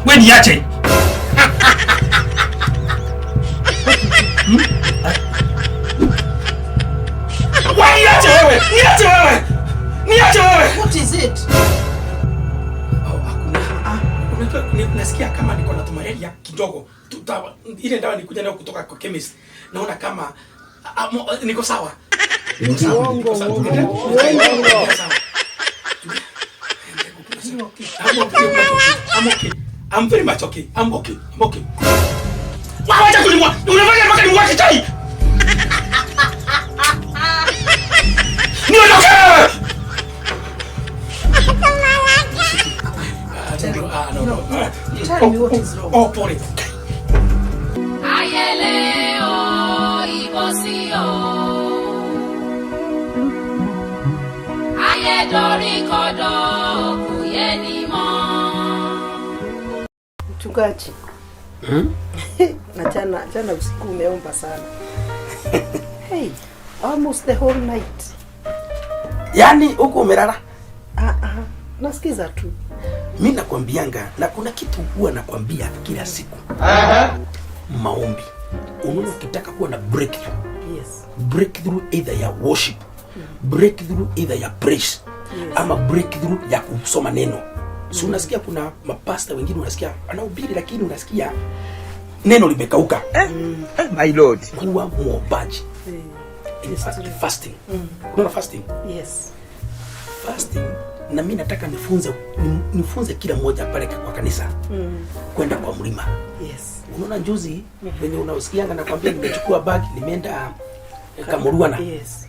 We niache. Wewe niache wewe. Niache wewe. Niache wewe. What is it? Oh, hakuna. Unajua nasikia kama niko na malaria kidogo. Ile dawa nilikuja nayo kutoka kwa chemist. Naona kama niko sawa. Niko sawa. Niko sawa. Niko sawa. I'm okay. I'm okay. I'm very much okay. I'm okay. I'm okay. Wacha kunimwa. Unafanya mpaka nimwache chai. Niondoke. No, no. Tell me what is wrong. Oh, pole. Ayele o, ibosi o. Ayé dorí kodò, kò yé ni mọ́. Mchungaji. Na jana usiku umeomba sana. Hey, almost the whole night. Yaani huko umelala? Nasikiza tu. Mimi nakwambianga na kuna kitu huwa nakwambia kila siku. Maombi. Unaona ukitaka kuwa na breakthrough. Yes. Breakthrough either ya worship, breakthrough either ya praise, ama breakthrough ya kusoma neno. Si unasikia kuna mapasta wengine unasikia anahubiri lakini unasikia neno limekauka. My Lord. Kuwa muombaji. In fact, fasting. Unaona fasting? Yes. Fasting na mimi nataka nifunze kila mmoja pale kwa kanisa. Kwenda kwa mlima. Yes. Unaona juzi venye unasikianga nakwambia nimechukua bag nimeenda Kamuruana. Yes.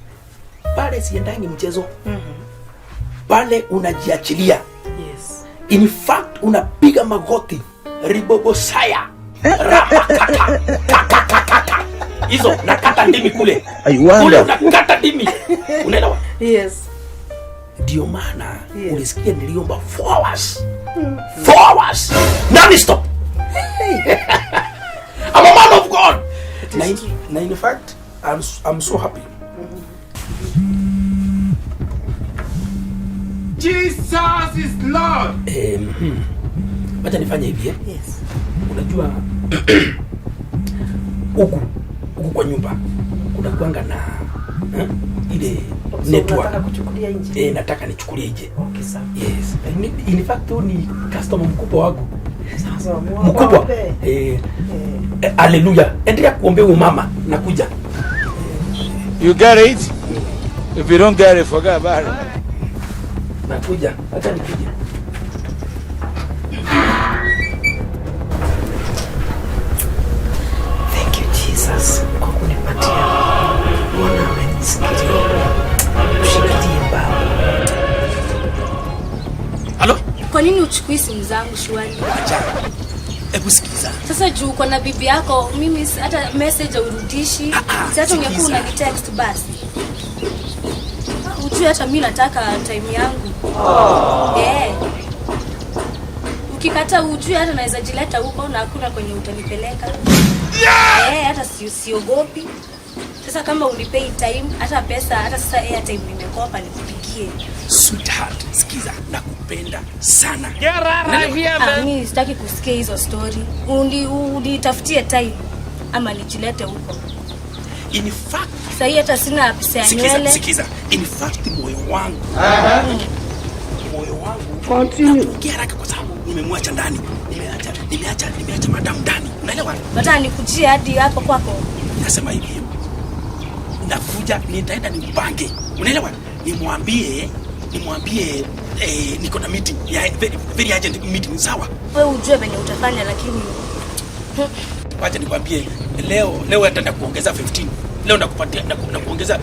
Pale siendangi mchezo. Pale unajiachilia. Yes. In fact unapiga magoti ribobosaya rapakata kakakakaka hizo nakata ndimi kule. I wonder. Kule unakata ndimi. Unaelewa? Yes. Ndio maana Yes. ulisikia niliomba 4 hours. 4 hours. Non stop. I'm a man of God. Na in fact I'm so happy. Jesus is Lord. Wacha nifanye hivi eh? Yes. Unajua huku kwa nyumba kuna kuanga na ile So, network. unataka kuchukulia nje? Nataka nichukulie nje. Okay, sawa. Yes. In fact ni customer mkubwa wangu. Sasa Mkubwa. Haleluya. Endelea kuombea huyu mama nakuja. You get it? If you don't get it, forget about it. Nakuja. Acha nikuje. Thank you Jesus kwa kunipatia. Bwana amenisikilia. Ushikilie baba. Halo? Kwa nini uchukui simu zangu shwari? Acha. Hebu sikiza. Sasa juu uko na bibi yako, mimi hata message haurudishi. Si hata ungekuwa sikiza. unanitext basi. Ujue hata mimi nataka time yangu. Ukikata ujue hata naweza jileta huko na hakuna kwenye utanipeleka. Hata siogopi. Sasa kama unipei time, hata pesa, hata sasa airtime nimekopa nikupigie. Sweetheart, sikiza, nakupenda sana. Get out of here, man. Mimi sitaki kusikia hizo story. Unitafutie time ama nijilete huko. In fact, sasa hii hata sina pesa ya sikiza, nywele. Sikiza. In fact, moyo wangu. Moyo wangu. Continue. Nakuongea haraka kwa sababu nimemwacha ndani. Nimeacha madam ndani. Unaelewa? Nataka nikujie hadi hapo kwako. Nasema hivi. Nakuja, nitaenda nimpange. Unaelewa? Nimwambie niko na meeting ya very, very urgent meeting, sawa? Wewe ujue venye utafanya lakini wacha nikwambie leo hata nakuongeza 15. Leo nakupatia nakuongeza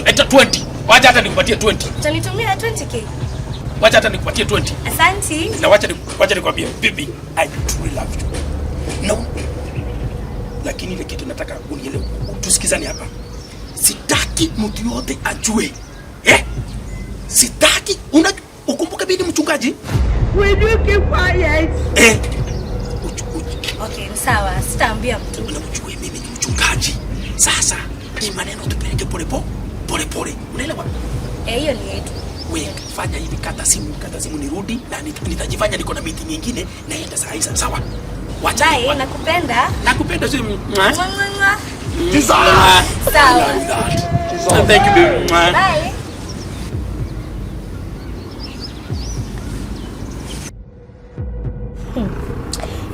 20. Wacha hata nikupatie 20. Utanitumia 20k? Wacha hata nikupatie 20. Asante. Na wacha nikwambie baby, I truly love you. No. Lakini ile kitu nataka unielewe, tusikizane hapa. Sitaki mtu yote ajue. Sitaki ukumbuke mimi ni mchungaji. Will you keep quiet? Okay, sawa, sitaambia mtu. Na ujue mimi ni mchungaji. Sasa ni maneno tupeleke pole pole, pole pole. Unaelewa? Hiyo ni yetu. We, fanya hivi, kata simu, kata simu nirudi na nitajifanya niko na meeting nyingine naenda saa hii, sawa? Wacha. Bye, nakupenda. Nakupenda sio? Mwa, mwa, mwa. Jesus. Sawa. Thank you, baby. Mwah. Bye.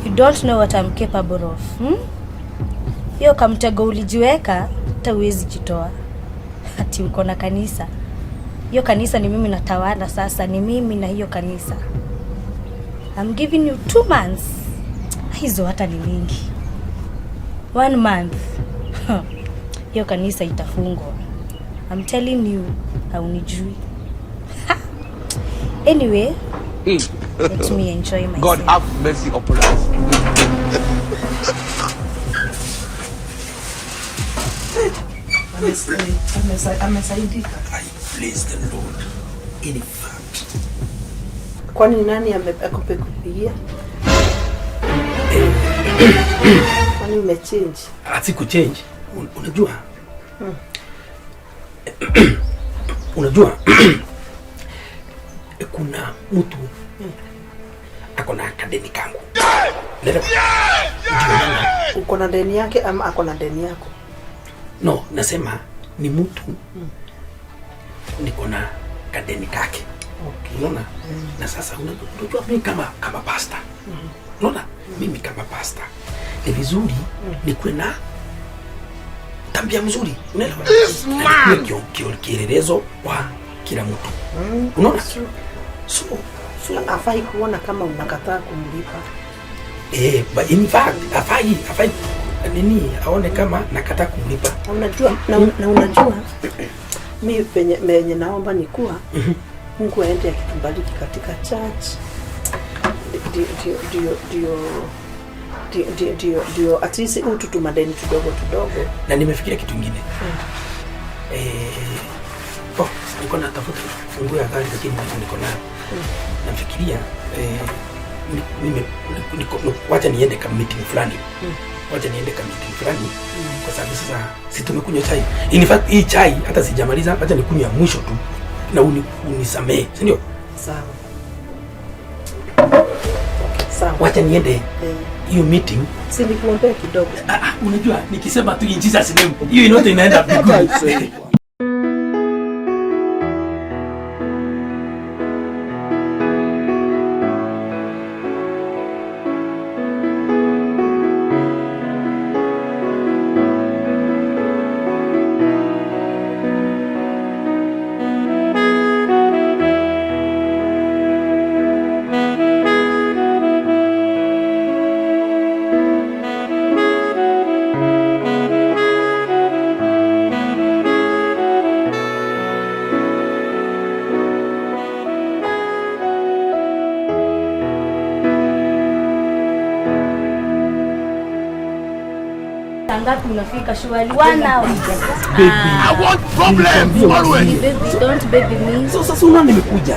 You don't know what I'm capable of. Hmm? Hiyo kamtego ulijiweka, hata huwezi jitoa. Ati uko na kanisa. Hiyo kanisa ni mimi natawala sasa, ni mimi na hiyo kanisa. I'm giving you 2 months. Hizo hata ni mingi. One month. Hiyo kanisa itafungwa. I'm telling you, haunijui. Anyway, let me enjoy myself. God have mercy upon us. Amesaidika. I praise the Lord. In fact, Kwani nani amekupigia? Kwani umechange? Sikuchange. Unajua kuna mtu ako na kadeni kangu. Ndio maana. Uko na deni yake ama ako na deni yako? No, nasema ni mtu niko na kadeni kake. Unaona? Na sasa unajua mimi kama pastor. Unaona? Mimi kama pastor ni vizuri nikuwe na tabia mzuri. Unaelewa? Na nikuwe kielelezo kwa kila mtu. Unaona? So Afai kuona kama unakataa kumlipa. But in fact afai nini aone kama nakataa kumlipa. Na unajua na unajua mi penye naomba ni kuwa Mungu aende akitubariki katika church, ndio at least utu tumadeni tudogo tudogo. Na nimefikiria kitu kingine. Oh, niko natafuta funguo ya gari lakini bado niko nayo. Nafikiria wacha niende ka meeting fulani. Wacha niende ka meeting fulani kwa sababu sasa si tumekunywa chai. In fact hii chai hata sijamaliza, wacha nikunywe ya mwisho tu na unisamee, si ndio? Sawa sawa. Wacha niende hiyo meeting. Si nikuombea kidogo? Ah, ah, unajua nikisema tu in Jesus name, hiyo yote inaenda mbinguni. Saa ngapi unafika shwari? One hour. I want problems always. Baby, don't baby me. So sasa unaona nimekuja.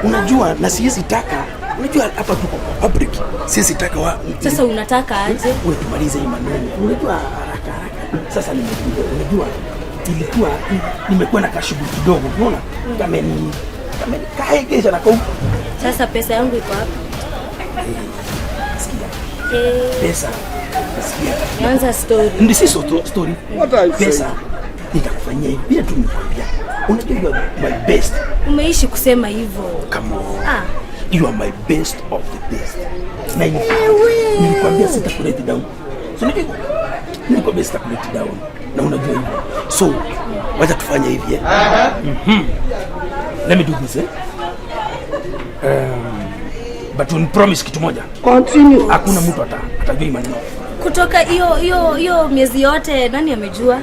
Unajua na siwezi taka. Unajua hapa tuko kwa public. Siwezi taka wa Sasa unataka aje? Wewe tumalize hii maneno. Unajua haraka haraka. Sasa nimekuja. Unajua ilikuwa nimekuwa na kashughuli kidogo. Unaona? Kameni kaegesha na kwa Sasa pesa yangu iko hapa. Sikia. Eh, Pesa. Sikia. anza story. Ndi si story. What are you Pesa saying? nitakufanyia hivi. Bila tu nikwambia. Unajua you are my best. Umeishi kusema hivyo. Come on. Ah. You are my best of the best. Na in fact, nilikwambia sitakulet down. So unajua hivyo? Nilikwambia sitakulet down. Na unajua hivyo. So, wacha tufanye hivi eh. Let me do this eh. But you promise kitu moja. Continue. Hakuna mtu atajua hii maneno. Kutoka hiyo miezi yote nani amejua?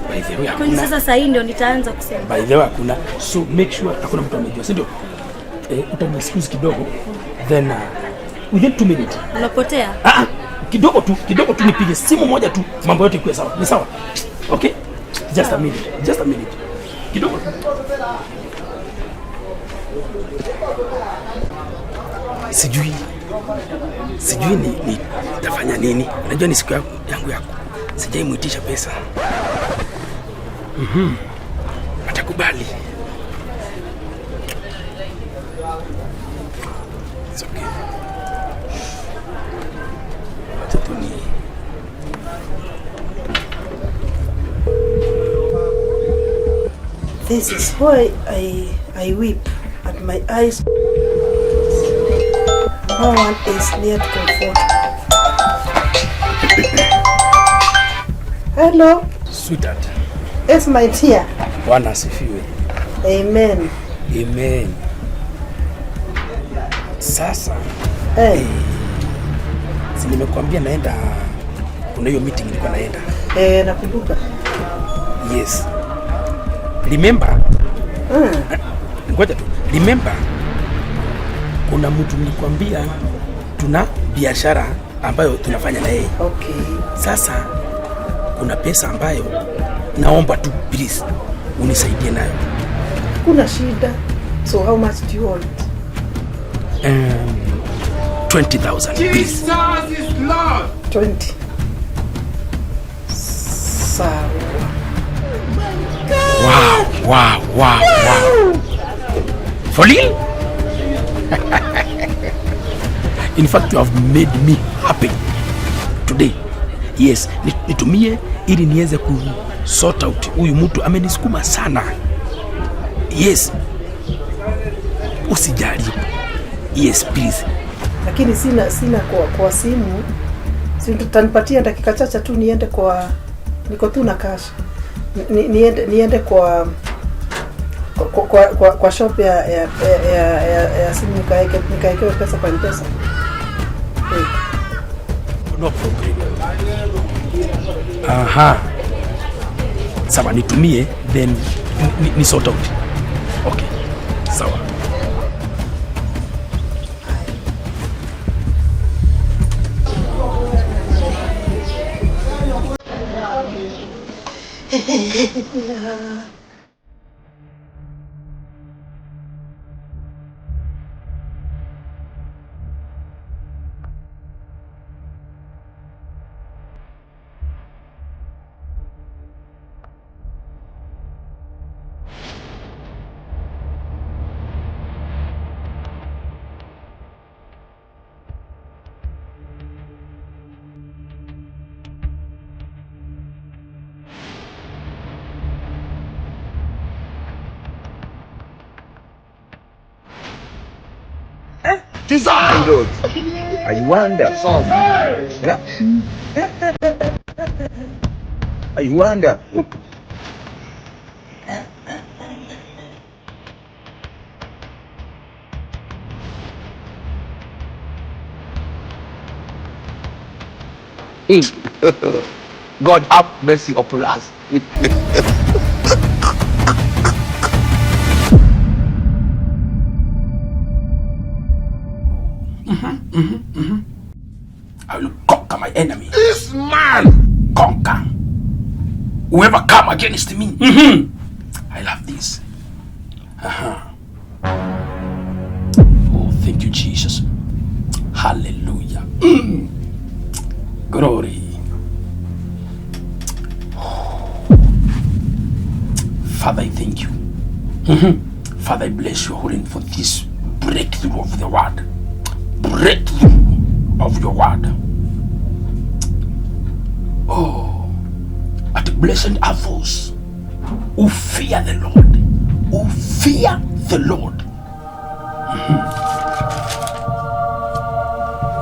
By the way, Kwani hakuna. sasa sasa hii ndio nitaanza kusema. By the way, hakuna. So make sure hakuna mtu amejua, si ndio? Utani excuse kidogo. Then within 2 minutes. Unapotea? Ah, ah, kidogo tu nipige simu moja tu, mambo yote ikuwe sawa. Ni sawa? Okay? Just a minute. Just a minute. Kidogo tu. Sijui ni tafanya nini. Unajua ni siku yangu yako. Sijaimuitisha pesa. Atakubali. Okay. Wacha tu ni This is why I weep at my eyes. No one is near to comfort. Hello, Sweetheart. it's my dear. Bwana asifiwe. Amen. Amen. Sasa Hey, si nimekuambia naenda, kuna hiyo meeting nilikuwa naenda. Eh, nakumbuka. Yes. Remember, ngoja tu. Remember, kuna mtu nilikwambia tuna biashara ambayo tunafanya na yeye. Okay. Sasa kuna pesa ambayo naomba tu please unisaidie nayo. Kuna shida. So how much do you want? 20,000 please. 20. Sawa. Wow. For real? In fact, you have made me happy today. Yes, nitumie ili niweze ku sort out huyu mtu amenisukuma sana. Yes. Usijali. Yes, please. Lakini sina kwa simu. Si utanipatia dakika chache tu niende kwa, niko tu na cash. Niende kwa shop ya simu nikaekewe pesa kwa M-Pesa. Eh. No problem. Aha. Sawa, nitumie then ni sort out. Okay. Sawa. I wonder. Yeah. I wonder. God have mercy upon us. I will conquer my enemy. This man. Conquer. Whoever come against me. I love this. Oh, thank you, Jesus. Hallelujah. Glory. Oh. Father, I thank you. Father, I bless your holy name for this breakthrough of the word. Breakthrough of your word. Oh, but blessed are those who fear the Lord, who fear the Lord,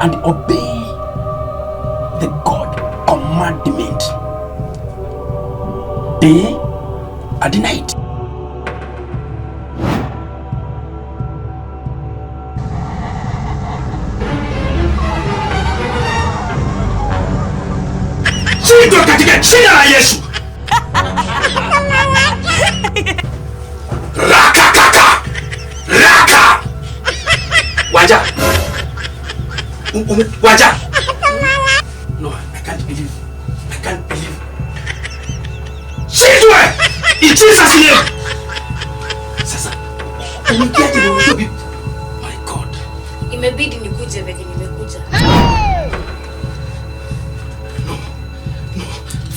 and obey the God commandment day and night. Shindwa katika jina la Yesu. Raka kaka. Raka. Waja. Waja. No, I can't believe. I can't believe. Shindwe! In Jesus' name. Sasa umeingiaje na unajua bibi? My God. Imebidi nikuje venye nimekuja.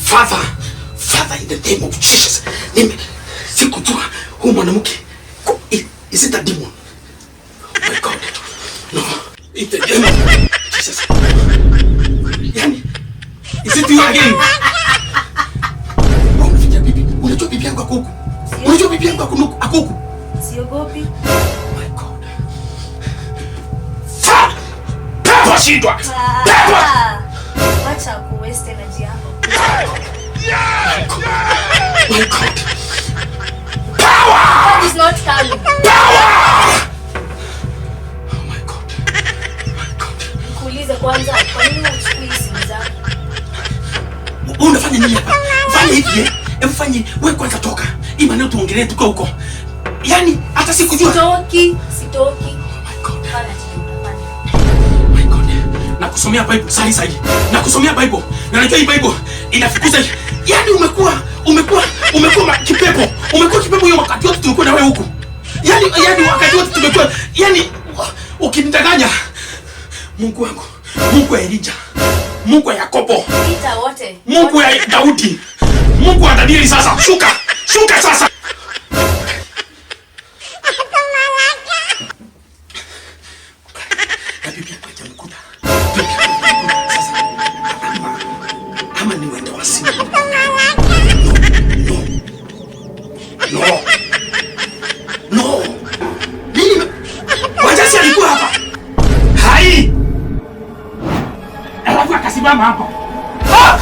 Father, Father, in the name of Jesus. Nime sikujua huyu mwanamke. Is it a demon? Oh my God. No. In the name of Jesus. Yani, is it you again? Wewe unaficha bibi. Unajua bibi yangu ako huku. Unajua bibi yangu ako huku. Ako huku. Siogopi. Oh my God. Fa! Pepo shindwa. Pepo! Ah, wacha ku waste energy yako. My God. Power! God is not coming. Power! Oh my God. My God. Nikuulize kwanza, kwa nini uchukui simu zangu? Wewe unafanya nini hapa? Fanya hivi eh. Hebu fanye wewe kwanza toka. Hii maneno tuongelee tuko huko. Yaani hata sikujua. Sitoki, sitoki. Oh my God. Fanya chenye utafanya. My God. Nakusomea Bible sahi sahi. Nakusomea Bible. Na najua hii Bible inafukuza. Yaani umekuwa kipepo. Umekuwa kipepo hiyo wakati wote tulikuwa na wewe huku. Yaani wakati wote tumekuwa yaani ukinidanganya. Mungu wangu, Mungu wa Elijah, Mungu wa Yakobo, Ita wote. Mungu wa Daudi, Mungu wa Danieli sasa. Shuka. Shuka sasa. Na bibi yako hajamkuta. Bibi yako hajamkuta. Sasa ama ni wende wasimu. No. No. No. Nini? Wajasi alikuwa hapa. Hai. Alafu akasimama hapo. Ah!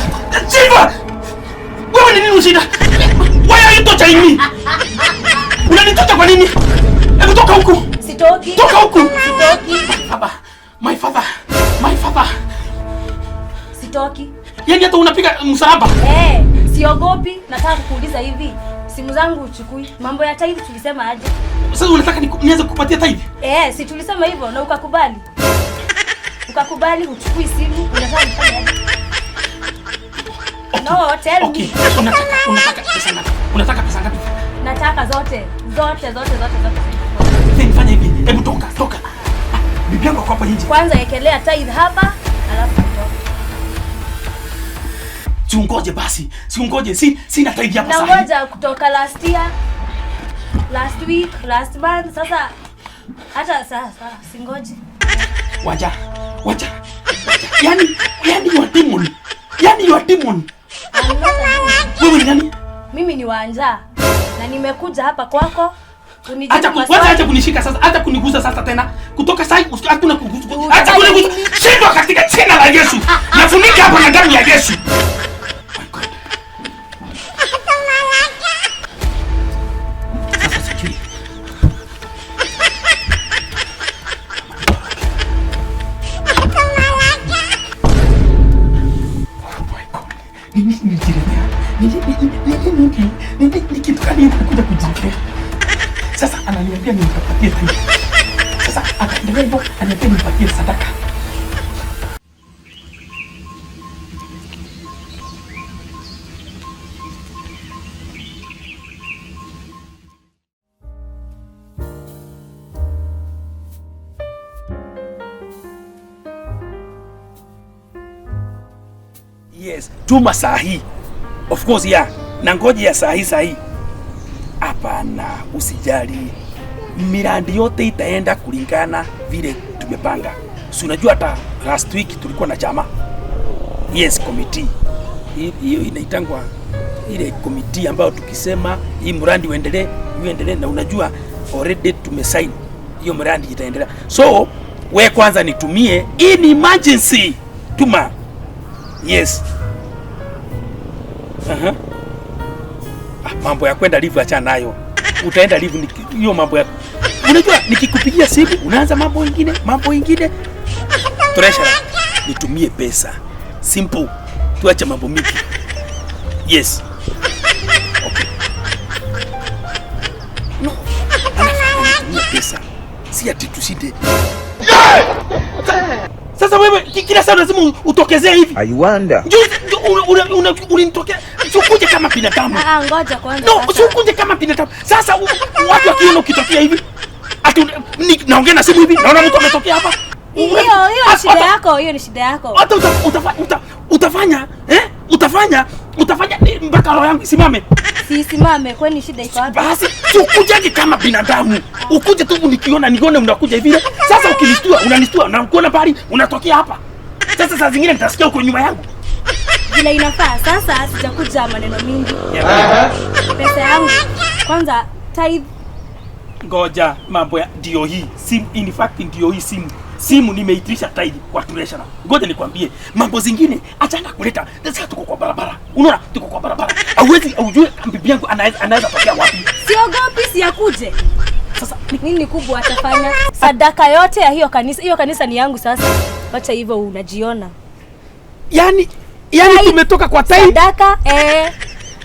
Chifa! Wewe ni nini ushinda? Why are you torturing me? Unanitocha kwa nini? Hebu toka huku. Sitoki. Toka huku. Sitoki. Baba, my father, my father. Sitoki. Yaani hata unapiga msalaba. Eh, siogopi. Nataka kukuuliza hivi. Simu zangu uchukui. Mambo ya tithe tulisema aje? Sasa unataka nianze kukupatia tithe? Eh, si tulisema hivyo na ukakubali. Ukakubali uchukui simu, unataka nifanye aje? No, tell Okay. me. Unataka pesa ngapi? Unataka pesa ngapi? Nataka zote. Zote, zote, zote, zote. Then fanya hivi. Hebu toka, toka. Bibi yangu ako hapa nje. Kwanza ekelea tithe hapa, alafu utoke. Siungoje basi. Siungoje. Sina tithe hapa sasa. Nangoja kutoka last year, last week, last month. Sasa hata sasa singoji. Waja. Waja. Yaani you are demon. Yaani you are demon. I'm not a demon. Wewe ni nani? Mimi ni Wanja na nimekuja hapa kwako unijibu Acha acha kunishika sasa, acha kunigusa sasa tena. Kutoka sasa hakuna kugusa. Acha kunigusa. Shindwa katika jina la Yesu. Nafunika hapa na damu ya Yesu. My God. Sasa sijui. Oh my God. Nini nijiletea? Nini kitu gani nitakuja kujiletea? Sasa ananiambia nimpatie tithe. Sasa akaendelea hivyo ananiambia nimpatie sadaka. Yes, tuma saa hii. Of course yeah. Na ngoja ya saa hii saa hii. Hapana, usijali. Miradi yote itaenda kulingana vile tumepanga. Si unajua hata last week tulikuwa na chama. Yes, committee. Hiyo inaitangwa ile committee ambayo tukisema hii mradi uendelee, uendelee, na unajua already tumesign. Hiyo mradi itaendelea. So, we kwanza nitumie in emergency. Tuma. Yes. Aha. Ah, mambo ya kwenda live acha nayo. Utaenda live hiyo mambo ya. Unajua nikikupigia simu unaanza mambo mengine, mambo mengine. Treasurer, nitumie pesa. Simple. Tuache mambo mingi. Yes. Okay. No. Nitumie pesa. Si ati tushinde. Sasa wewe kila saa lazima utokezee hivi. I wonder. Ulinitokea. Usikuje kama binadamu. Ah, ngoja kwanza. No, usikuje kama binadamu. Sasa watu wakiona ukitokea hivi, ati naongea na simu hivi, naona mtu ametokea hapa. Hiyo shida yako, hiyo ni shida yako. Hata utafanya, utafanya mpaka roho yangu isimame. Si simame, kwani shida iko wapi? Basi tukujaje kama binadamu. Ukuje tu nikiona nione unakuja hivi. Sasa ukinishtua, unanistua na ukiona bali unatokea hapa. Sasa saa zingine nitasikia uko nyuma yangu. Vile inafaa. Sasa sijakuja maneno mingi. Pesa yangu kwanza tithe. Ngoja mambo ya ndio hii. Simu, in fact ndio hii simu. Simu nimeitisha tithe kwa treasurer. Ngoja nikwambie mambo zingine achana kuleta. Sasa tuko kwa barabara. Unaona tuko kwa barabara. Hauwezi ujue bibi yangu anaweza tokea wapi. Siogopi siakuje. Sasa nini kubwa atafanya? Sadaka yote ya hiyo kanisa, hiyo kanisa ni yangu sasa. Wacha hivyo unajiona. Yaani tumetoka kwa tithe. Sadaka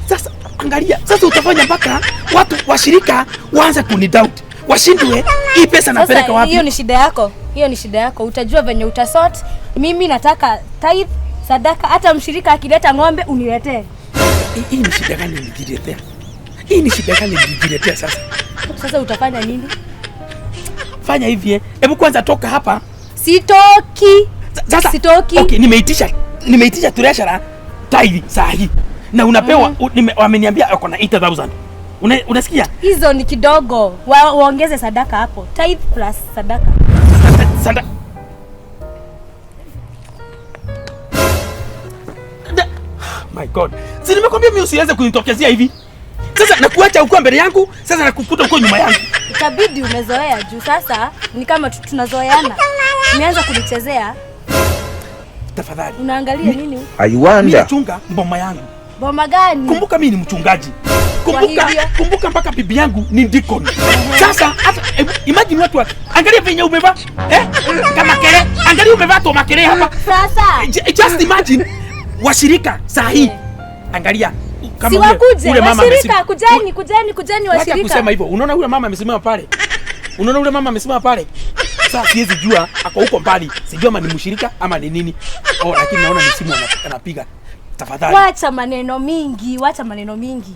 Sasa angalia, sasa utafanya mpaka watu washirika waanze kunidoubt. Washindwe hii pesa napeleka wapi? Hiyo ni shida yako. Hiyo ni shida yako. Utajua venye utasort. Mimi nataka tithe, sadaka, hata mshirika akileta ng'ombe uniletee. Hii ni shida gani nilijiletea? Hii ni shida gani nilijiletea sasa? Sasa utafanya nini? Fanya hivi Hebu kwanza toka hapa. Sitoki. Sasa sitoki. Okay, nimeitisha treasurer tithe saa hii. Na unapewa wameniambia uko na 8000. Unasikia? Hizo ni kidogo. Waongeze sadaka hapo. Tithe plus sadaka. Sadaka. My God. Si nimekwambia mimi usianze kunitokezea hivi. Sasa nakuacha uko mbele yangu, sasa nakukuta uko nyuma yangu. Itabidi umezoea juu sasa ni kama tunazoeana. Umeanza kunichezea. Tafadhali. Unaangalia nini? I wonder. Mimi nachunga mboma yangu. Boma gani? Kumbuka mimi ni mchungaji. Kumbuka mpaka bibi yangu ni deacon. Sasa hata imagine watu angalia venye umevaa kama kere, angalia umevaa to makere hapa. Sasa just imagine washirika saa hii. Angalia kama si wakuje, ule mama washirika kujeni washirika. Wacha kusema hivyo. Unaona yule mama amesimama pale? Unaona yule mama amesimama pale? Sasa siwezi jua ako huko mbali. Sijui ama ni mshirika ama ni nini. Oh, lakini naona ni simu anapiga. Tafadhali. Wacha maneno mingi, wacha maneno mingi.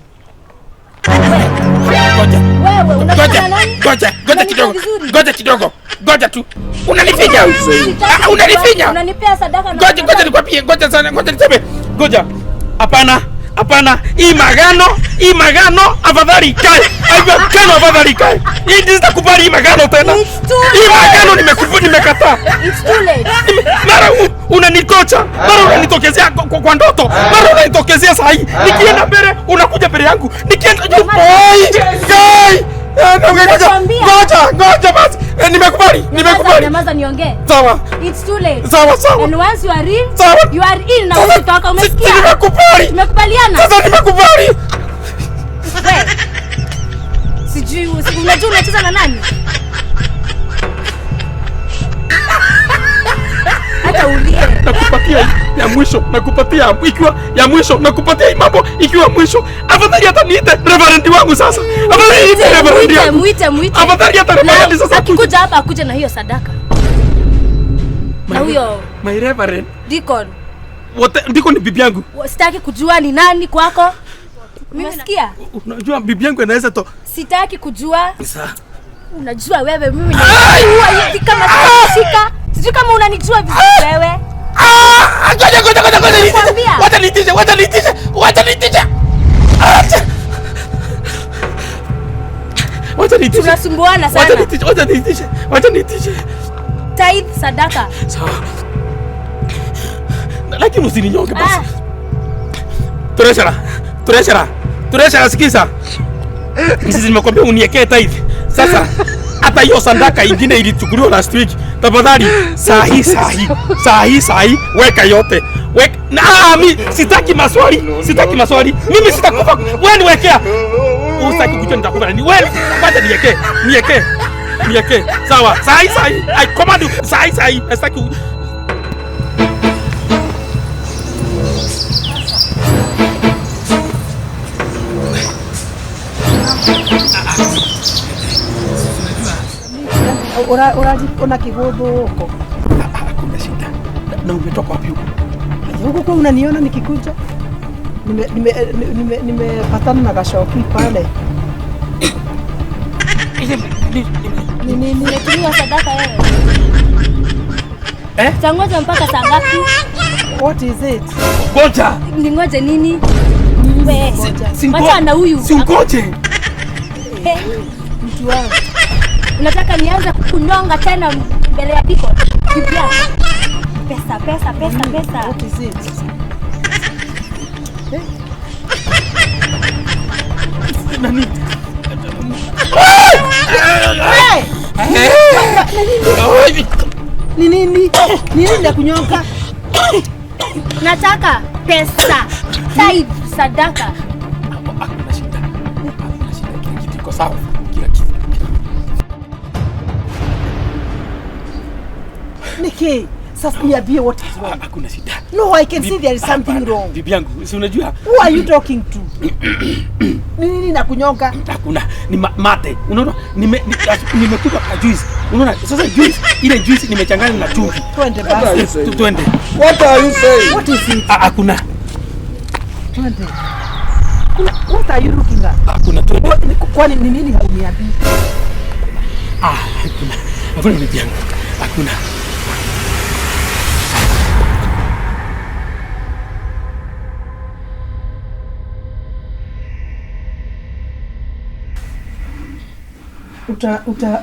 Ngoja. Wewe unafanya nani? Ngoja, ngoja kidogo. Ngoja kidogo. Ngoja tu. Unanifinya. Unanifinya. Unanipea sadaka na ngoja, ngoja nikwambie, ngoja sana, ngoja niseme. Ngoja. Hapana. Hapana, hii magano afadhali ikae. Agano afadhali ikae. Hii sitakubali hii magano tena. Hii magano nimekataa. It's too late. Mara unanitocha, mara unanitokezea kwa ndoto, mara unanitokezea saa hii. Nikienda mbele unakuja mbele yangu. Nikienda juu. Oi! Ngoja, ngoja basi. Nimekubali, nimekubali. Nyamaza niongee. Sawa. It's too late. Sawa, sawa. And once you are in, sawa, you are in na usitoka, umesikia? Nimekubali. Tumekubaliana. Sasa nimekubali. Wewe. Sijui unajua unacheza na nani? Hata ulie. Nakupatia ya mwisho, nakupatia ikiwa ya mwisho, nakupatia hii mambo ikiwa mwisho. Afadhali hata niite reverend wangu sasa. Afadhali niite reverend wangu. Muite, muite. Afadhali hata reverend sasa. Akikuja hapa akuje na hiyo sadaka. Na huyo my reverend deacon. Wote ndiko ni bibi yangu. Sitaki kujua ni nani kwako. Umesikia? Unajua bibi yangu anaweza to. Sitaki kujua. Sasa. Unajua wewe mimi ni hivi kama sikushika. Sijui kama unanijua vizuri wewe. Ngoja ngoja ngoja ngoja. Wacha niitishe, wacha niitishe, wacha niitishe. Wacha niitishe. Tunasumbuana sana. Wacha niitishe, wacha niitishe, wacha niitishe. Tithe sadaka. Sawa. Lakini usininyonge basi. Treasurer, treasurer, treasurer sikiza. Sisi nimekuambia uniekee tithe. Sasa hata hiyo sadaka ingine ilichukuliwa last week. Tafadhali sahi sahi sahi sahi weka yote. Weka na mimi sitaki maswali, sitaki maswali. Mimi sitakufa. Wewe niwekea. Usitaki kujua nitakufa nini. Wewe kwanza niwekee, niwekee. Niwekee. Sawa. Sahi sahi. I command you. Sahi sahi. Sitaki. Una kigodo huko. Hakuna shida. Na umetoka wapi huko? Huko kwa unaniona nikikuja. Nimepatana na Gashoki pale. Nini nimetumiwa sadaka wewe? Eh? Tangoja mpaka saa ngapi? What is it? Ngoja. Ningoje nini? We, wacha na huyu. Si ungoje. Mtu wangu. Unataka nianze kukunyonga tena mbele ya diko? Bibi yangu. Pesa, pesa, pesa, pesa. What is it? Nani? Ni nini? Ni nini ya kunyonga? Nataka pesa. Tithe, sadaka. Hakuna shida. Hakuna shida. Kila kitu iko sawa. Kila kitu. Niki, sasa niambie what is wrong. Hakuna shida. No, I can see there is something wrong. Bibi yangu, si unajua? Who are you talking to? Ni nini na kunyonga? Hakuna, ni mate. Unaona? Nimekunywa ka juice. Unaona? Sasa juice, ile juice nimechanganya na chumvi. Twende basi. Twende. What are you saying? What is it? Hakuna. Twende. What are you looking at? Hakuna, twende. Kwani ni nini hauniambii? Hakuna. Hakuna bibi yangu. Hakuna.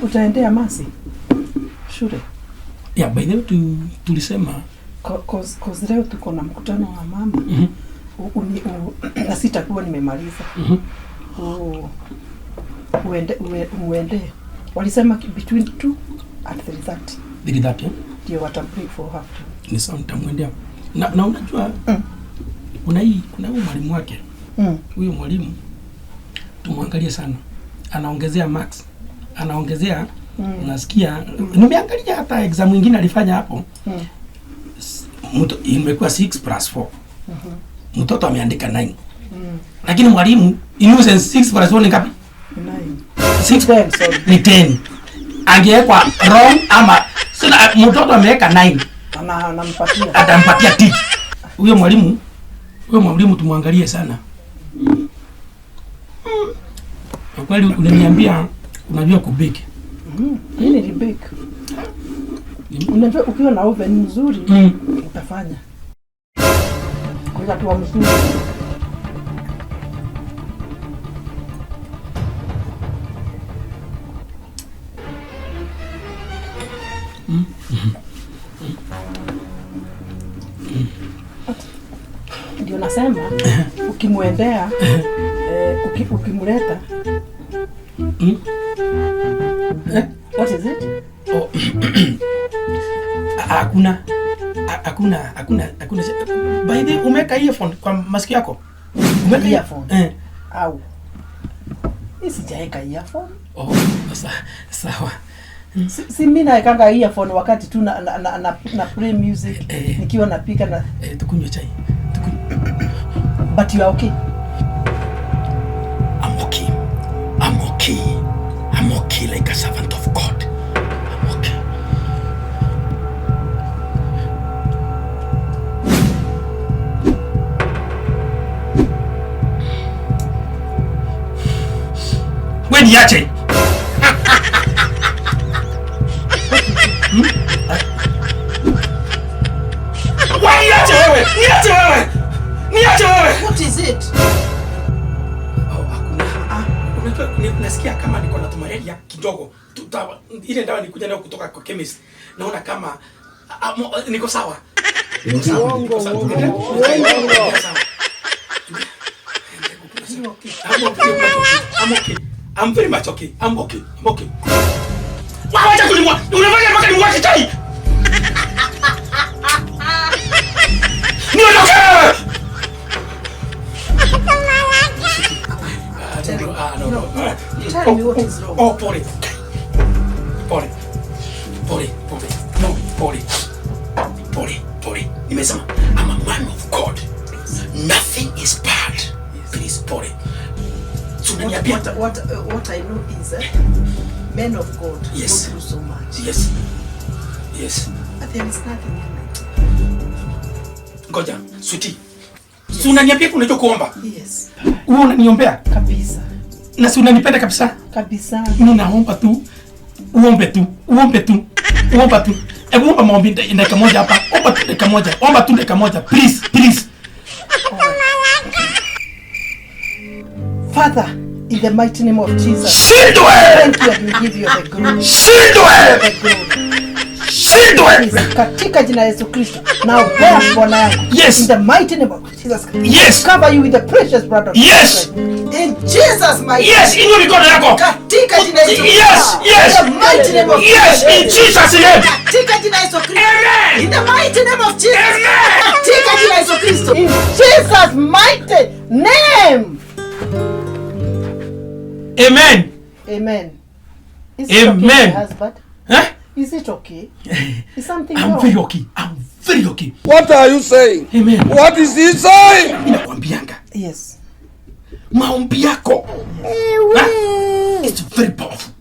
Utaendea Masi shule? Yeah, by the way tulisema cause leo tuko na mkutano wa mama. Na sitakuwa nimemaliza. Uende. Walisema between 2 and 3:30. 3:30? Ndio wata break for half time. Ni sawa, nitamwendea. Na unajua kuna huyu mwalimu wake. Huyo mwalimu tumwangalie sana. Anaongezea marks. Anaongezea. Nasikia nimeangalia hata exam nyingine alifanya hapo. Imekuwa 6 + 4. Mtoto ameandika 9. Lakini mwalimu innocent 6 + 4 ni ngapi? 9. 6 10, sorry. Ni 10. Angewekwa wrong ama sina, mtoto ameweka 9. Anampatia. Atampatia tick. Huyo mwalimu tumwangalie sana. Kwa kweli uliniambia unajua kubake. Mimi ni bake. Unajua ukiwa na oven nzuri utafanya. Kwa tu mzuri. Ndio nasema ukimwendea ukimleta. What is it? Oh. Hakuna. Hakuna. By the way, umeweka earphone kwa masikio yako? Umeweka earphone? Au. Mimi sijaweka earphone. Oh, sawa. Si mimi naekanga earphone wakati tu na play music nikiwa napika na tukunywe chai. But you are okay. I'm okay. I'm okay. I'm okay like a servant of God. I'm okay. Wewe niache. Wewe niache wewe. Niache wewe. Niache wewe. What is it? Oh, hakuna. Unajua nasikia kama niko na malaria kidogo. Ile dawa nilikuja nayo kutoka kwa chemist. Naona kama niko sawa. Niko sawa. Niko sawa. I'm okay. I'm very much okay. I'm okay. I'm okay. Wacha kunimwa. Unafanya mpaka nimwache chai. Niondoke. No. Tell me what is wrong. Oh, pole. Pole. Pole, pole. No, pole. Pole, pole. Nimesema, I'm a man of God. Nothing is bad. Please, pole. What I know is men of God yes. Go through so much. Yes. Yes. But there is nothing in it. Ngoja, sweetie. Si unaniambia unajua kuomba? Yes. Wewe unaniombea? Kabisa. Na si unanipenda kabisa? Kabisa. Mimi naomba tu uombe tu, uombe tu. Uomba tu. Hebu omba maombi dakika moja hapa. Omba tu dakika moja. Omba tu dakika moja. Please, please. Father, in the mighty name of Jesus. Shindwe! Thank you and we give you the glory. Shindwe! The glory. Shindwe! Please, katika jina la Yesu Kristo. Naombea bwana yangu. Yes. In the mighty name of Jesus Christ. Yes. Cover you with the precious blood of Yes. Jesus Christ. In Jesus mighty Yes, inua mikono yako. Katika jina la Yesu Yes, yes. In the mighty name of Yes, in Jesus name. Katika jina la Yesu Kristo. Amen. In the mighty name of Jesus. Amen. Katika jina la Yesu Kristo. In Jesus mighty name. Amen. Amen. Is it Amen. okay, my husband? Huh? Is it okay? Is something I'm wrong? very okay. I'm very okay. What are you saying? Amen. What is he saying? Mimi nakwambianga Yes. maombi yako, huh? It's very powerful.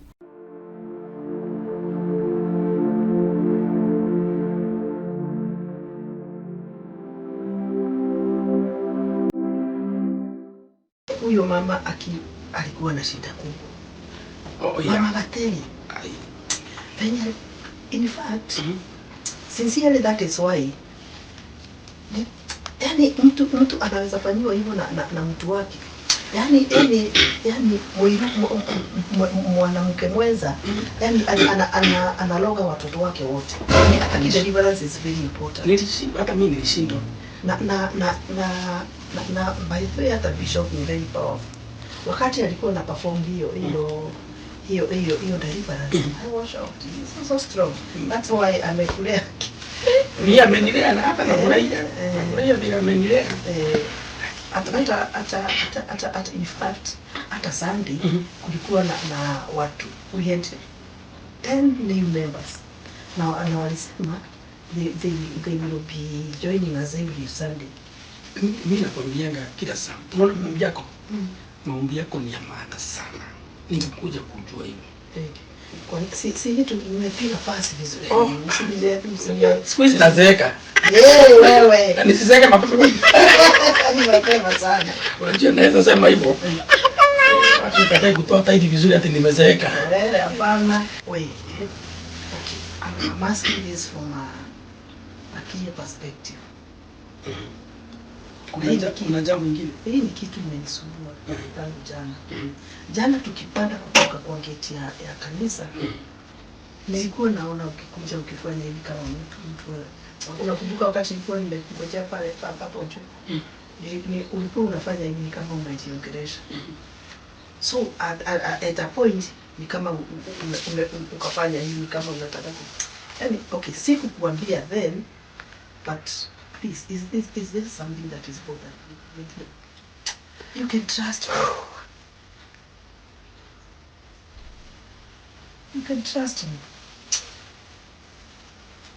Huyo mama alikuwa na shida kubwa. Oh, Mama Gateli. Penye, in fact, sincerely that is why yani mtu anaweza fanyiwa hivyo na mtu wake. Yani mwanamke mwenza, yani analoga watoto wake wote. Yani hata deliverance is very important. Nilishindwa, hata mimi nilishindwa. Na by the way, hata bishop ni very powerful. Wakati alikuwa na perform hiyo deliverance, I was shocked. He's so, so strong. That's why amekulea. Mimi amenilea na hata nafurahia. Nafurahia vile amenilea. Hata in fact hata Sunday kulikuwa na watu, we had 10 new members na walisema they will be joining us every Sunday. Mimi nakwambianga kila saa. Unaona maombi yako? Maombi yako ni ya maana sana. Ningekuja kujua hivyo. Si kitu nimepiga pasi vizuri. Oh. Siku hizi nazeeka. Eh, wewe. Na nisizeeke mapema. Ni mapema sana. Unajua naweza sema hivyo. Watu katai kutoa tithe vizuri hata nimezeeka. Eh, hapana. Wait. Okay. I'm asking this from a clear perspective. Kuna jambo lingine. Hii ni kitu imenisumbua tangu jana. Jana tukipanda kutoka kwa geti ya kanisa, nilikuwa naona ukikuja ukifanya hivi kama mtu. Unakumbuka wakati nilikuwa nimekungojea pale hapo juu? Ulikuwa unafanya hivi kama unajiongelesha. So at a point ni kama ukafanya hivi kama unataka ku. Yani, okay, sikukuambia then, but please, is this something that is bothering you? You can trust me. You can trust me.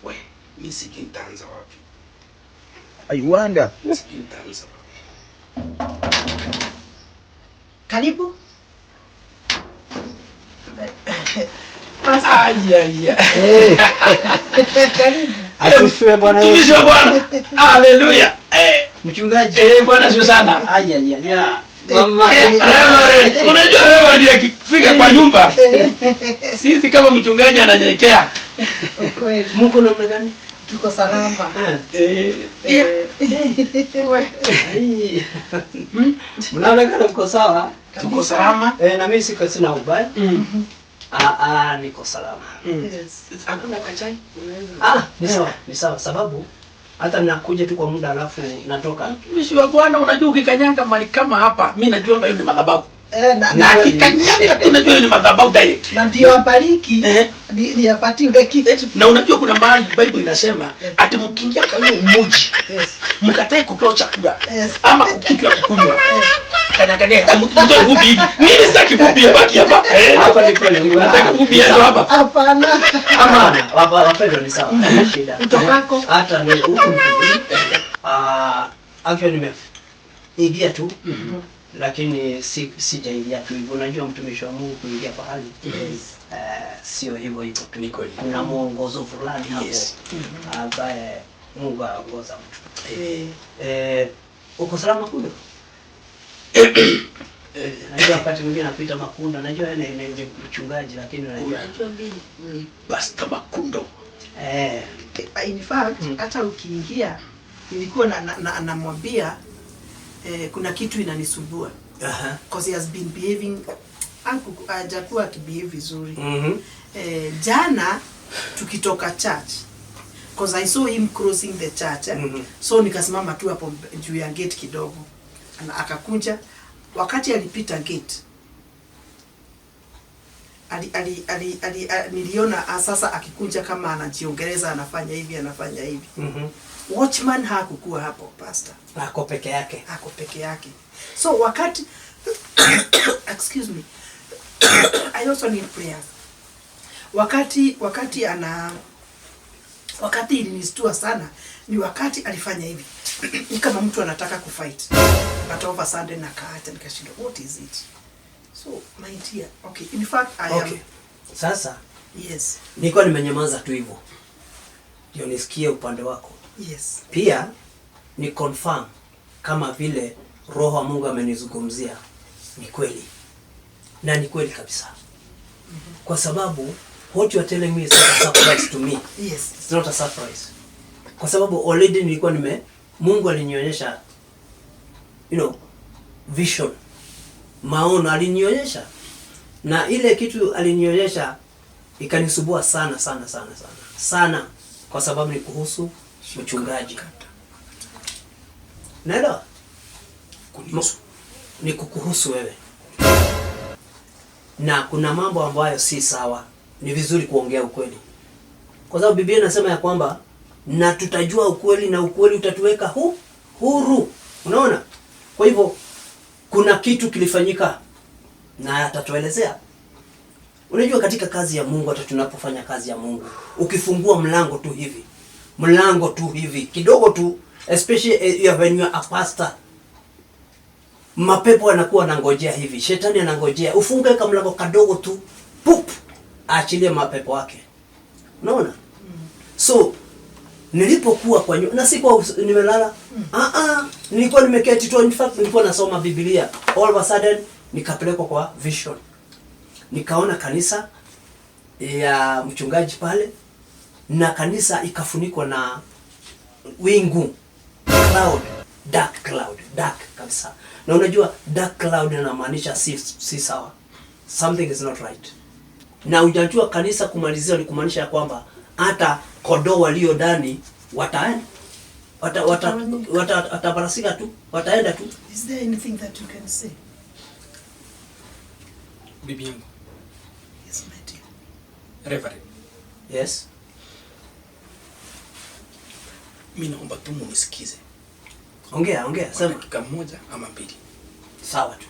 We, mimi sijui nitaanza wapi. I wonder. Sijui nitaanza wapi. Karibu. Ai ai ai. Karibu. Asifiwe Bwana Yesu. Mtumishi wa Bwana. Haleluya. Eh, Mchungaji. eh, Bwana sio sana. Ai ai ai. Mama. Reverend, unajua Reverend akifika kwa nyumba, sisi kama mchungaji ananyenyekea. Kweli. Mungu namna gani? Tuko salama. Eh, Ai. Mnaonekana mko sawa. tuko salama. Eh, na mimi siko sina ubaya. Ah ah, niko salama. Yes. Hakuna kachai. Ah, ni sawa, ni sawa sababu hata nakuja tu kwa muda alafu natoka. Mtumishi wa Bwana, unajua ukikanyanga mali kama hapa, mimi najua hiyo ni madhabahu. Eh, na, Na na, akikanyanga tu najua hiyo ni madhabahu direct. na ndio abariki Eh. ni apatiwe kitu. Na unajua kuna mahali Bible inasema ati mkiingia kwa hiyo mji Yes. mkatae kutoa chakula Yes. ama kitu ya kukunywa. Kanyangania mtoe vumbi hivi. Mimi sitaki vumbi baki hapa. Eh, Hapa ni kweli. nataka vumbi yetu hapa. Hapana. Ama wapendwa ni sawa, haina shida. Utokako? Hata ni huku. Ah, actually nimeingia tu. Lakini sijaingia tu hivyo. Unajua mtumishi wa Mungu kuingia pahali sio hivyo hivyo tu. Ni kweli. Kuna mwongozo fulani hapo Yes. ambaye Mungu anaongoza mtu. Eh, Uko salama kule? Najua wakati mwingine napita Makunda, najua yeye ni mchungaji lakini unajua Unajua mimi ni Pastor Makundo. In fact, hata ukiingia nilikuwa namwambia kuna kitu inanisumbua. Because he has been behaving, hajakuwa akibehave vizuri. Jana tukitoka church, because I saw him crossing the church, eh? So nikasimama tu hapo juu ya gate kidogo na akakuja. Wakati alipita gate, ali, ali, ali, ali, niliona sasa akikuja kama anajiongeleza, anafanya hivi, anafanya hivi. Watchman hakukuwa hapo, pastor. Ako peke yake. Ako peke yake. So wakati, excuse me, I also need prayers. Wakati ilinistua sana ni wakati alifanya hivi, ni kama mtu anataka kufight, but over sudden akaacha. Nikashindwa, what is it? So my dear, okay, in fact I am Sasa Yes. nilikuwa nimenyamaza tu hivyo ndio nisikie upande wako. Pia ni confirm kama vile Roho wa Mungu amenizungumzia ni kweli, na ni kweli kabisa, kwa sababu what you are telling me is not a surprise to me. It's not a surprise, kwa sababu already nilikuwa nime Mungu alinionyesha vision, maono alinionyesha, na ile kitu alinionyesha ikanisumbua sana sana sana sana sana, kwa sababu ni kuhusu mchungaji. Naelewa. Kunihusu? Ni kukuhusu wewe, na kuna mambo ambayo si sawa. Ni vizuri kuongea ukweli, kwa sababu Biblia inasema ya kwamba na tutajua ukweli na ukweli utatuweka huru. Unaona? Kwa hivyo kuna kitu kilifanyika na atatuelezea. Unajua, katika kazi ya Mungu, hata tunapofanya kazi ya Mungu, ukifungua mlango tu hivi, mlango tu hivi kidogo tu, especially when you are a pastor, mapepo yanakuwa anangojea hivi, shetani anangojea ufunge kamlango kadogo tu, pup, aachilie mapepo wake. Unaona? So nilipokuwa kwa nyumba na sikuwa nimelala. Ah ah, nilikuwa nimeketi tu, in fact nilikuwa nasoma Biblia. All of a sudden nikapelekwa kwa vision. Nikaona kanisa ya mchungaji pale na kanisa ikafunikwa na wingu, cloud, dark cloud, dark kabisa. Na unajua dark cloud inamaanisha si sawa, something is not right. Na hujajua kanisa kumalizia ni kumaanisha ya kwamba hata kondoo walio ndani wataenda, watabarasika tu, wataenda tu. Is there anything that you can say? Bibi yangu, Yes, my dear. Reverend, Yes. mi naomba tu munisikize Ongea, ongea, kwa sema. dakika moja ama mbili. Sawa tu.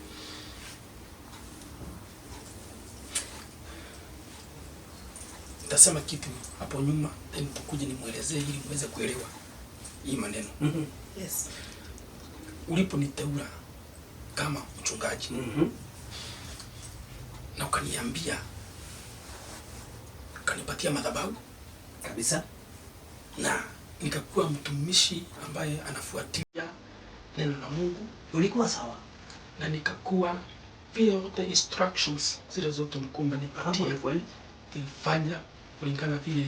Nitasema kitu hapo nyuma, then tukuje nimwelezee ili muweze kuelewa hii maneno. Yes. Uliponiteua kama mchungaji na ukaniambia, ukanipatia madhabahu Kabisa. Na nikakuwa mtumishi ambaye anafuatilia neno la Mungu Ulikuwa sawa. Na nikakuwa vile yote instructions zile zote ulikuwa Hapo umenipatia ni kweli. nilifanya kulingana vile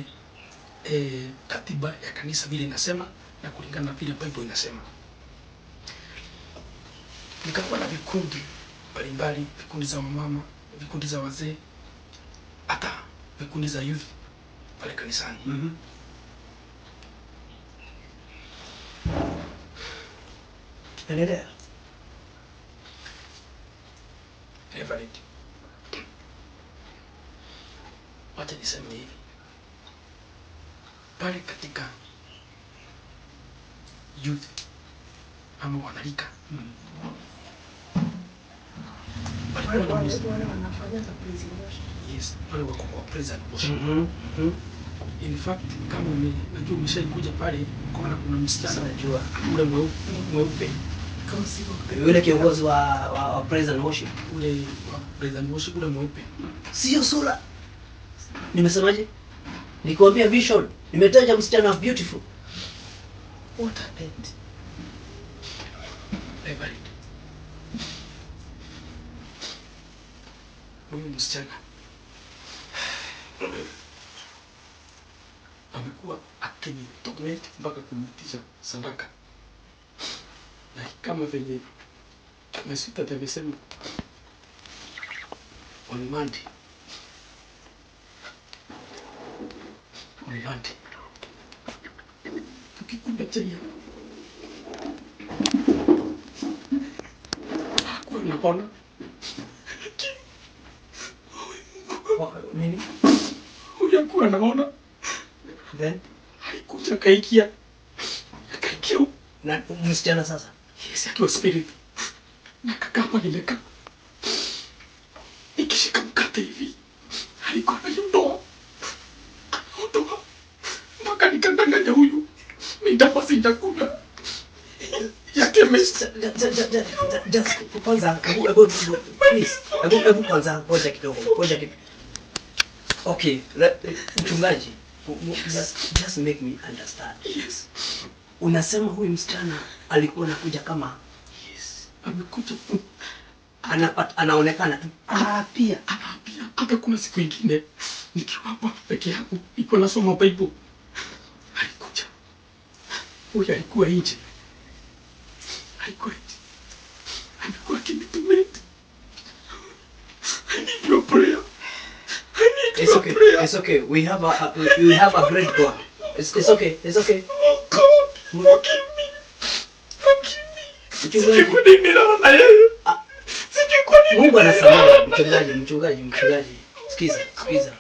katiba ya kanisa vile inasema na kulingana na vile Bible inasema. Nikakuwa na vikundi mbalimbali, vikundi za wamama, vikundi za wazee, hata vikundi za youth pale kanisani. Endelea. Reverend, wacha niseme hivi, pale katika youth ama wanarika walikuwa na Wale wanafanya praise and worship. Yes, wale wako kwa praise and worship. In fact, kama najua umeshaikuja pale ukaona kuna msichana Najua. ule mweupe mweupe. Kama sivyo. Yule kiongozi wa praise and worship. Ule wa praise and worship, ule mweupe. Sio sura. Nimesemaje? Nikwambia vision. Nimetaja msichana beautiful. What happened? Reverend, huyu msichana amekuwa akinitorment mpaka kuniitisha sadaka, na kama venye My sweetheart amesema on Monday. On Monday. Tukikunywa chai hapo. Hakuwa anaona. Nini? Huyu hakuwa anaona. Then Alikuja akaikia. Akaikia huku. na msichana sasa. Yes, akiwa spirit. Na kaka hapa nimekaa. Nikishika mkate hivi. Alikuwa anaiondoa. Anaondoa. Mpaka nikadanganya huyu. Ni dawa sijakula. Ya chemist. Just kwanza hebu please, hebu kwanza ngoja kidogo, ngoja kidogo. Okay, mchungaji, just make me understand. Yes. Unasema huyu msichana alikuwa anakuja kama Yes. Amekuja. Anaonekana tu. Ah, pia. Anaambia hata kuna siku ingine nikiwa hapa peke yangu nilikuwa nasoma Bible. Alikuja. Huyu alikuwa nje. Alikuwa nje. Alikuwa akinitorment. I need your prayer. I need It's your okay. prayer. It's okay. We have a great God. It's okay. It's okay. Oh God, forgive me. Forgive me. Mchungaji. Sijui kwa nini nilala na yeye. Sijui kwa nini Mungu nilala anasamehe. na yeye. Mchungaji, mchungaji, mchungaji. Sikiza, sikiza.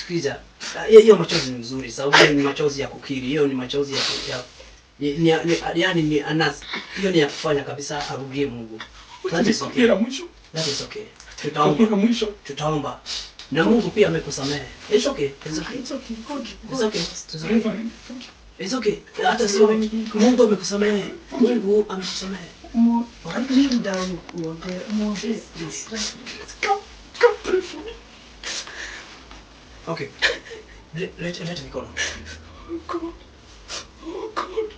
Sikiza. Hiyo machozi ni mzuri sababu hiyo ni machozi ya kukiri. Hiyo ni machozi ya yaani ni anas. Hiyo ni ya kufanya kabisa arudie Mungu. That is okay. La mwisho. That is okay. Nikwambie Tutaomba. la mwisho. Tutaomba. Na Mungu pia amekusamehe. It's okay. It's okay. It's okay. God, It's okay. It's okay. Reverend, thank you. It's okay. Hata sio Mungu amekusamehe. Mungu amekusamehe. Kneel down uombe, muombe, please. Please come, come pray for me. Okay. Let mikono. Oh God. Oh God.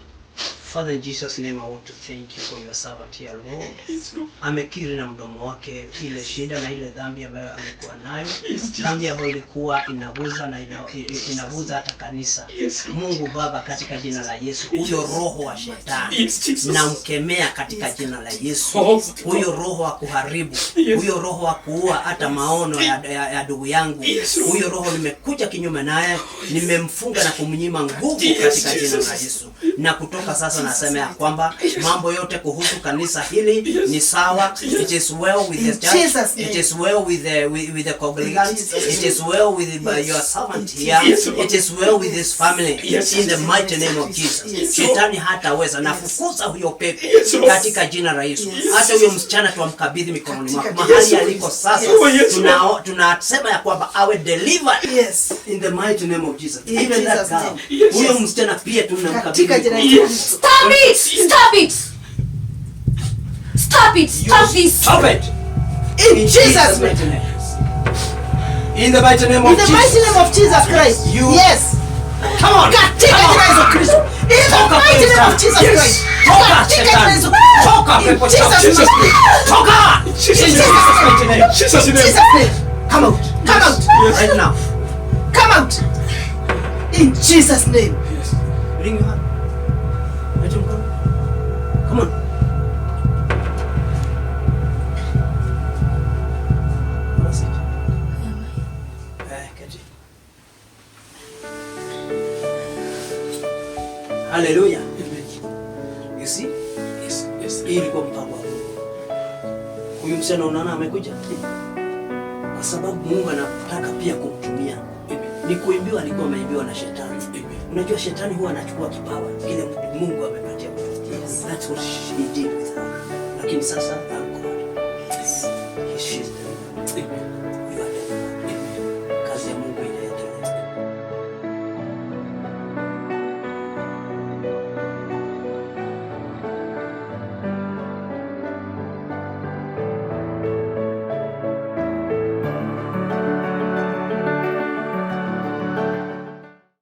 Father, in Jesus' name, I want to thank you for your servant here, Lord. Yes, Lord. Amekiri na mdomo wake ile shida na ile dhambi ambayo amekuwa nayo, Yes, Jesus. dhambi ambayo ilikuwa inaguza na inaguza hata kanisa. Yes, Lord. Mungu Baba, katika jina la Yesu, huyo roho wa shetani Yes, Jesus. namkemea katika jina la Yesu. Oh, Huyo roho wa kuharibu, Yes. huyo roho wa kuua hata maono ya ndugu yangu, Yes, Lord. huyo roho nimekuja kinyume naye, nimemfunga na kumnyima nguvu Yes, katika jina la Jesus. Yesu. Na kutoka sasa nasema ya kwamba mambo yote kuhusu kanisa hili Yes. ni sawa. It is well with the In church. Jesus' name. It is well with the congregants. In Jesus' It is well with your servant here. Yes, Lord. It is well with his family. Yes. In the mighty name of Jesus. Yes. Shetani hataweza. Nafukuza huyo pepo Yes, Lord. katika jina la Yesu. Hata huyo msichana tuamkabidhi mikononi mwako. Katika Mahali jina la aliko Yesu. sasa Oh, yes, Lord. tunasema ya kwamba awe delivered Yes. in the mighty name of Jesus. In Even that Jesus' girl. name. Yes. Huyo msichana pia tunamkabidhi. Katika jina la mikononi. Yesu. Yes. Stop it! Stop it! Stop it! Stop this! Stop it! In Jesus' name. mighty name. In the mighty name In of the Jesus. mighty name of Jesus Christ. You- Yes. Come on. Katika Come on. jina la Yesu Kristo. In the Toka mighty name of pepo. Jesus Yes. Christ. Toka Katika jina la shetani. Yesu. Toka In pepo Jesus' chafu. Jesus' name. Toka! Jesus' In name. Jesus' mighty name. Jesus' name. Jesus' name. Come out. Come out. Yes. Right now. Come out. In Jesus' name. Yes. Bring your hand. Let him go. Come on. That's it. Keti. Hallelujah. You see? Yes. Yes. Hii ilikuwa mpango wa Mungu. Huyu msichana unaona amekuja kwa sababu Mungu anataka pia kumtumia. Amen. Ni kuimbiwa, alikuwa ameimbiwa na shetani. Amen. Unajua shetani huwa anachukua kipawa kile Mungu amepatia mtu. That's what he did with her. Lakini sasa